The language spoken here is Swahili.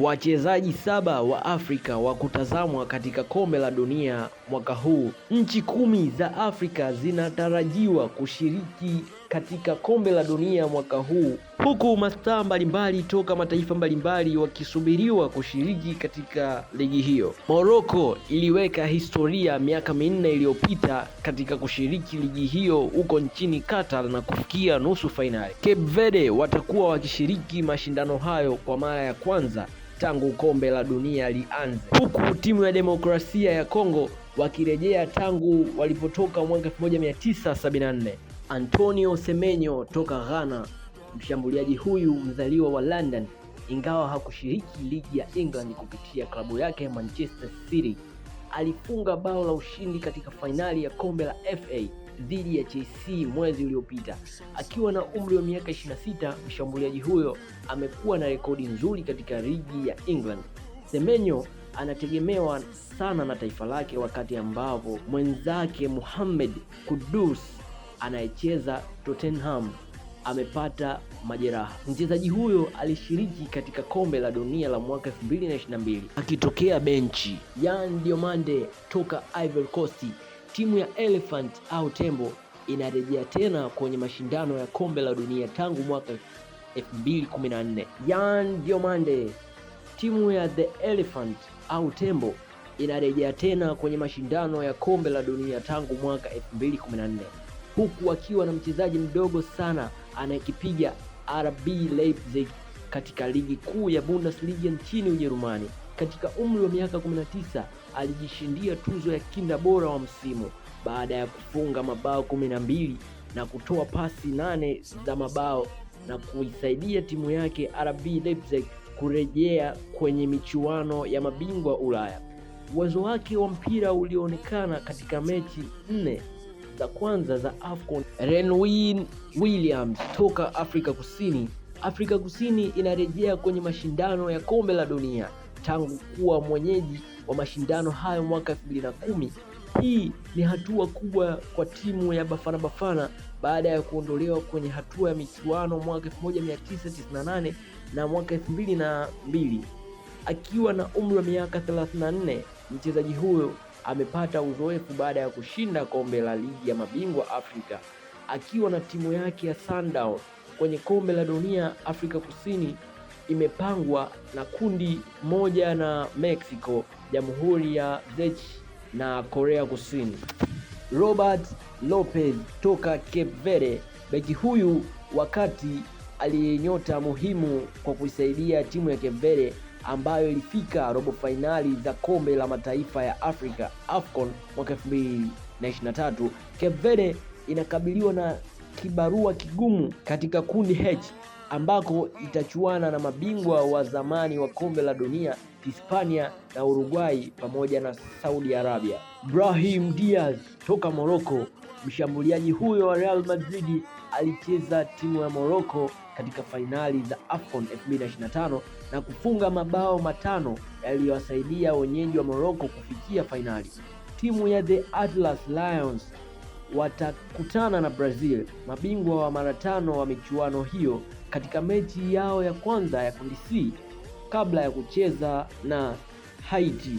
Wachezaji 7 wa Afrika wa kutazamwa katika kombe la dunia mwaka huu. Nchi 10 za Afrika zinatarajiwa kushiriki katika kombe la dunia mwaka huu, huku mastaa mbalimbali toka mataifa mbalimbali wakisubiriwa kushiriki katika ligi hiyo. Morocco iliweka historia miaka 4 iliyopita katika kushiriki ligi hiyo huko nchini Qatar na kufikia nusu fainali. Cape Verde watakuwa wakishiriki mashindano hayo kwa mara ya kwanza tangu kombe la dunia lianze, huku timu ya Demokrasia ya Kongo wakirejea tangu walipotoka mwaka 1974. Antonio Semenyo toka Ghana, mshambuliaji huyu mzaliwa wa London, ingawa hakushiriki ligi ya England kupitia klabu yake Manchester City, alifunga bao la ushindi katika fainali ya kombe la FA dhidi ya Chelsea mwezi uliopita. Akiwa na umri wa miaka 26, mshambuliaji huyo amekuwa na rekodi nzuri katika ligi ya England. Semenyo anategemewa sana na taifa lake, wakati ambapo mwenzake Mohamed Kudus anayecheza Tottenham amepata majeraha. Mchezaji huyo alishiriki katika kombe la dunia la mwaka 2022 akitokea benchi. Yan Diomande toka Ivory Coast, timu ya Elephant au Tembo inarejea tena kwenye mashindano ya kombe la dunia tangu mwaka 2014. Yan Diomande, timu ya The Elephant au Tembo inarejea tena kwenye mashindano ya kombe la dunia tangu mwaka 2014, huku akiwa na mchezaji mdogo sana anayekipiga RB Leipzig katika ligi kuu ya Bundesliga nchini Ujerumani. Katika umri wa miaka 19 alijishindia tuzo ya kinda bora wa msimu baada ya kufunga mabao 12 na kutoa pasi 8 za mabao na kuisaidia timu yake RB Leipzig kurejea kwenye michuano ya mabingwa Ulaya. Uwezo wake wa mpira ulionekana katika mechi 4 za kwanza za AFCON. Renwin Williams toka Afrika Kusini. Afrika Kusini inarejea kwenye mashindano ya kombe la dunia tangu kuwa mwenyeji wa mashindano hayo mwaka 2010. Hii ni hatua kubwa kwa timu ya Bafana Bafana baada ya kuondolewa kwenye hatua ya michuano mwaka 1998 na mwaka 2002. Akiwa na umri wa miaka 34, mchezaji huyo amepata uzoefu baada ya kushinda kombe la ligi ya mabingwa Afrika akiwa na timu yake ya Sundowns kwenye kombe la dunia. Afrika Kusini imepangwa na kundi moja na Mexico, Jamhuri ya Czech na Korea Kusini. Robert Lopez toka Cape Verde, beki huyu wakati aliyenyota muhimu kwa kuisaidia timu ya Cape Verde ambayo ilifika robo fainali za kombe la mataifa ya Afrika AFCON mwaka 2023. Cape Verde inakabiliwa na kibarua kigumu katika kundi H ambako itachuana na mabingwa wa zamani wa kombe la dunia Hispania na Uruguay pamoja na Saudi Arabia. Brahim Diaz toka Morocco, mshambuliaji huyo wa Real Madrid alicheza timu ya Morocco katika fainali za AFCON 2025 na kufunga mabao 5 yaliyowasaidia wenyeji wa Morocco kufikia fainali. Timu ya The Atlas Lions watakutana na Brazil, mabingwa wa mara 5 wa michuano hiyo, katika mechi yao ya kwanza ya kundi C kabla ya kucheza na Haiti.